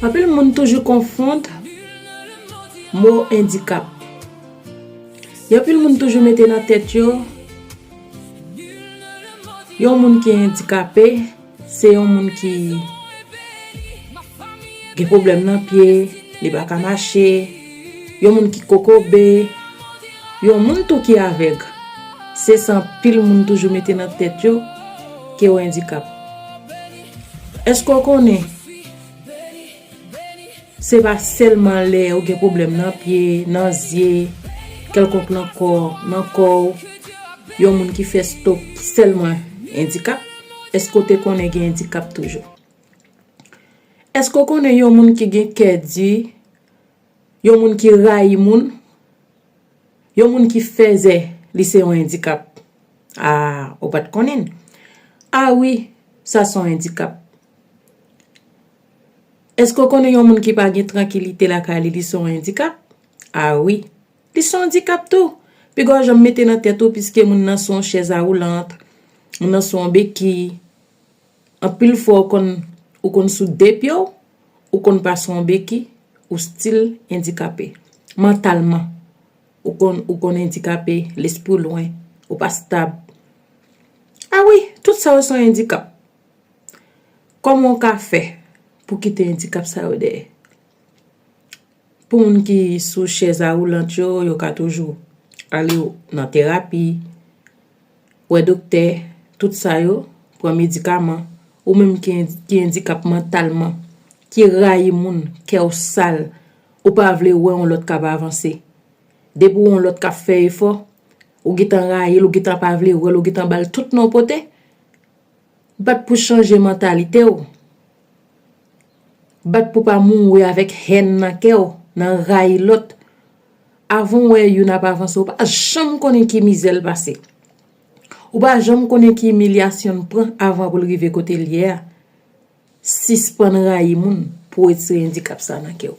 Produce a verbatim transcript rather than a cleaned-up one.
Anpil moun toujou konfonn mo endikap. Gen anpil moun toujou mete nan tèt yo, yon moun ki endikape, se yon moun ki gen pwoblèm nan pye, li pa ka mache, yon moun ki kokobe, yon moun tou ki avèg. Se sa anpil moun toujou mete nan tèt yo ke w endikap. Èske w konnen se pa sèlman lè ou gen pwoblèm nan pye, nan zye, kèlkonk nan kò, nan kò w, yon moun ki fè stroke sèlman endikap? Èske w te konnen gen endikap toujou? Èske w konnen yon moun ki gen kè di, yon moun ki rayi moun, yon moun ki fèzè, li se yon endikap? A, ou pa t konnen? A wi, sa se yon endikap. Èske w konnen yon moun ki pa gen trankilite lakay li, li se yon endikap? A wi, li se yon endikap tou. Piga w janm mete nan tèt ou, piske moun nan se yon chèz awoulant, moun nan se yon beki, anpil fwa ou konn, ou konn sou de pye w, ou konn pa sou yon beki, ou still endikape. Mantalman, ou konn, ou konn endikape, lespri w lwen, ou pa stab. A wi, tout sa yo se yon endikap. Kòman w ka fè pou kite endikap sa yo dèyè? Pou moun ki sou chèz awoulant yo, yo ka toujou ale nan terapi, wè doktè, tout sa yo, pran medikaman. Ou menm ki, ki endikap mantalman, ki rayi moun, kè w sal, ou pa vle wè yon lòt k ap avanse. Depi w wè yon lòt k ap fè efò, ou gentan rayi l, ou gentan pa vle wè l, ou gentan ba l tout non pote. Bat pou chanje mantalite w. Bat pou pa mouri avèk hèn nan kè w, nan rayi lòt. Avan w wè youn ap avanse, ou pa janm konnen ki mizè l pase. Ou pa janm konnen ki imilyasyon l pran avan pou l rive kote l ye a. Sispann rayi moun pou w retire endikap sa nan kè w.